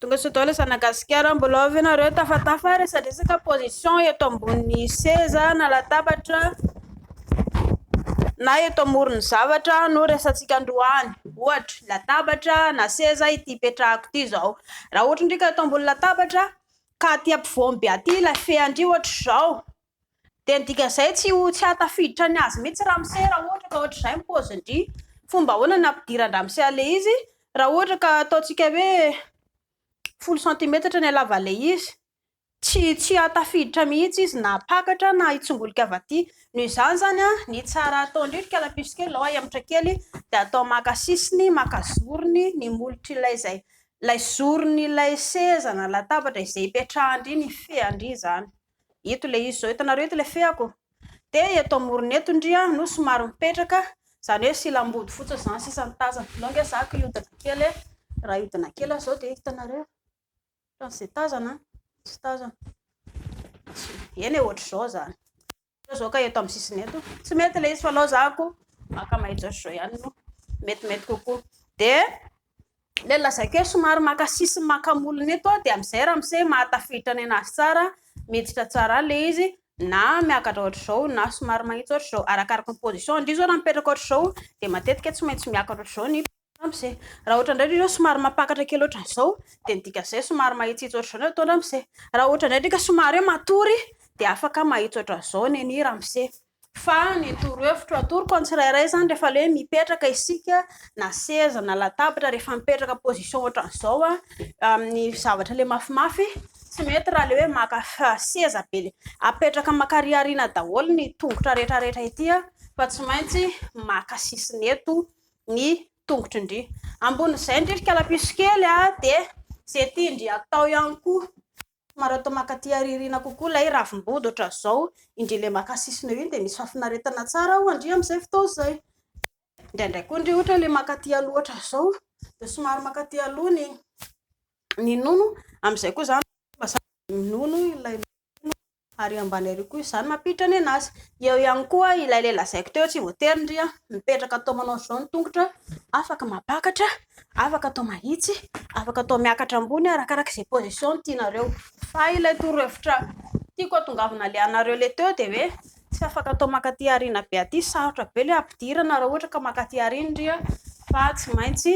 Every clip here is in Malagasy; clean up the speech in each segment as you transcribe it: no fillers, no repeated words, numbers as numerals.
Tonga soa daholo zanak'i Gasikara, mbola ao ve nareo tafatafa resadresaka position eto ambonin'ny seza na latabatra na eto amoron'ny zavatra no resantsika androany. Ohatra, latabatra na seza ity ipetrahako ity izao. Raha ohatra ndry ka eto ambony latabatra ka aty ampovoany be aty ilay fean-dry ohatr'izao dia ny dikan'izay tsy ho tsy hahatafiditra ny azy mihitsy ramose raha ohatra ka ohatr'izay ny paozin-dry. Fomba ahoana no hampidiran-dramose an'ilay izy raha ohatra ka ataontsika hoe folo santimetatra ny halavan'ilay izy. Tsy tsy hahatafiditra mihitsy izy na hampakatra na hitsongolika avy aty. Noho izany izany an, ny tsara ataon-dry ry kalapiso kely, alao ahemotra kely dia atao maka sisiny, maka zorony ny molotr'ilay izay, ilay zoron'ilay seza na latabatra izay ipetrahan-dry ny fean-dry izany. Eto ilay izy izao, hitanareo eto ilay feako? Dia eto amorony eto ndry aho no somary mipetraka, izany hoe silam-body fotsiny izany sisa no tazana. Aleo ange za ko hiodina kely e, raha hiodina kely aho izao dia hitanareo, ohatran'izay tazana an, tsy tazana, eny e ohatr'izao izany. Izao ka eto amin'ny sisiny eto, tsy mety ilay izy fa aleo za ko maka mahitsy ohatr'izao ihany no metimety kokoa. Dia ilay lazaiko hoe somary maka sisiny maka molony eto dia amin'izay ramose mahatafiditra ny anazy tsara, miditra tsara any ilay izy na miakatra ohatr'izao na somary mahitsy ohatr'izao, arakaraka ny position. Ndry izao raha mipetraka ohatr'izao dia matetika tsy maintsy miakatra ohatr'izao ny ramose. Raha ohatra indray ireo somary mampakatra kely ohatran'izao dia ny dikan'izay somary mahitsihitsy ohatr'izao ny ataon ramose. Raha ohatra indray ndry ka somary hoe matory dia afaka mahitsy ohatran'izao ny an'i ramose. Fa ny torohevitro atoroko ny tsirairay izany rehefa ilay hoe mipetraka isika na seza na latabatra rehefa mipetraka position ohatran'izao amin'ny zavatra ilay mafimafy tsy mety raha ilay hoe maka seza be ilay apetraka makariariana daholo ny tongotra rehetra rehetra ity fa tsy maintsy maka sisiny eto ny tongotry ndry. Ambonin'izay ndry ry kalapiso kely dia izay tian-dry atao ihany koa. Somary atao mankaty aoriana kokoa ilay ravim-body ohatran'izao, indry ilay maka sisiny eo iny dia misy fahafinaretana tsara ao ndry amin'izay fotoana izay. Indraindray koa ndry ohatra ilay mankaty aloha ohatran'izao dia somary mankaty aloha ny ny nono, amin'izay koa izany mba sady minono ilay nono ary ambany ary koa izany mampiditra ny anazy. Eo ihany koa ilay ilay lazaiko teo tsy voatery ndry mipetraka atao manao izao ny tongotra, afaka mampakatra, afaka atao mahitsy, afaka atao miakatra ambony arakaraka izay position tianareo. Fa ilay torohevitra tiako hatongavana ilay anareo ilay teo dia hoe tsy afaka atao mankaty aoriana be aty, sarotra be ilay hampidirana raha ohatra ka mankaty aoriana ndry fa tsy maintsy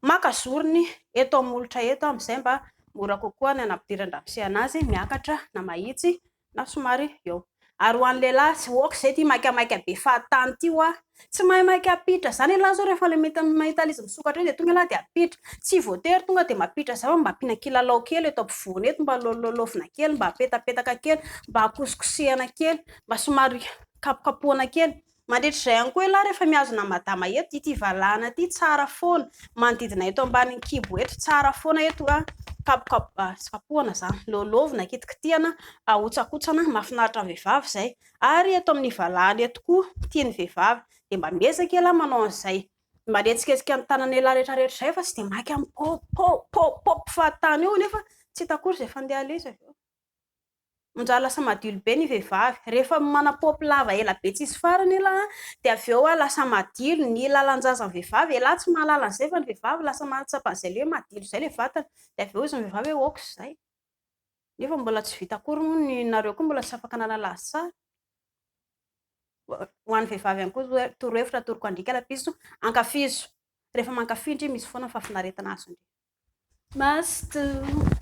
maka zorony eto amin'ny molotra eto amin'izay mba mora kokoa ny hanampidiran-dramose anazy miakatra na mahitsy na somary eo. Ary ho an'ny lehilahy, tsy ok izay ity maikamaika be fahatany ity hoa. Tsy mahay maika hampiditra izany ialahy izao rehefa ilay mahita mahita ilay izy misokatra eo dia tonga ialahy dia hampiditra. Tsy voatery tonga dia mampiditra izany fa mba ampiana kilalao kely eto ampovoany eto, mba lôlôlôvina kely, mba apetapetaka kely, mba akosokosehana kely, mba somary kapokapohana kely. Mandritra izay ihany koa ialahy rehefa mihazona madama eto, ity valahana ity tsara foana, manodidina eto ambanin'ny kibo eto, tsara foana eto a, kapokapo, tsy kapohana izany, lôlôvina, kitikitihana, ahotsakotsana, mahafinaritra ny vehivavy izay. Ary eto amin'ny valahana eto koa, tian'ny vehivavy, dia mba miezaka ialahy manao an'izay, manetsiketsika ny tanana ialahy rehetra rehetra izay fa tsy dia maika mi-pop pop pop pop fahatany eo nefa tsy hita akory izay fandeha aleha izy avy eo. Manjary lasa madilo be ny vehivavy. Rehefa manam-paopy lava ela be tsisy farany elah dia avy eo lasa madilo ny lalan-jazan'ny vehivavy. Elah tsy mahalala an'izay fa ny vehivavy lasa mahatsapa an'izay le hoe madilo izay le vatana. Dia avy eo hozy ny vehivavy hoe ok izay. Nefa mbola tsy vita akory moa ny nareo koa mbola tsy afaka nanala azy tsara. Ho an'ny vehivavy ihany koa torohevitra atoroko an-dry kalapiso, ankafizo. Rehefa mankafy ndry misy foana ny fahafinaretana azon-dry. Mazotoa.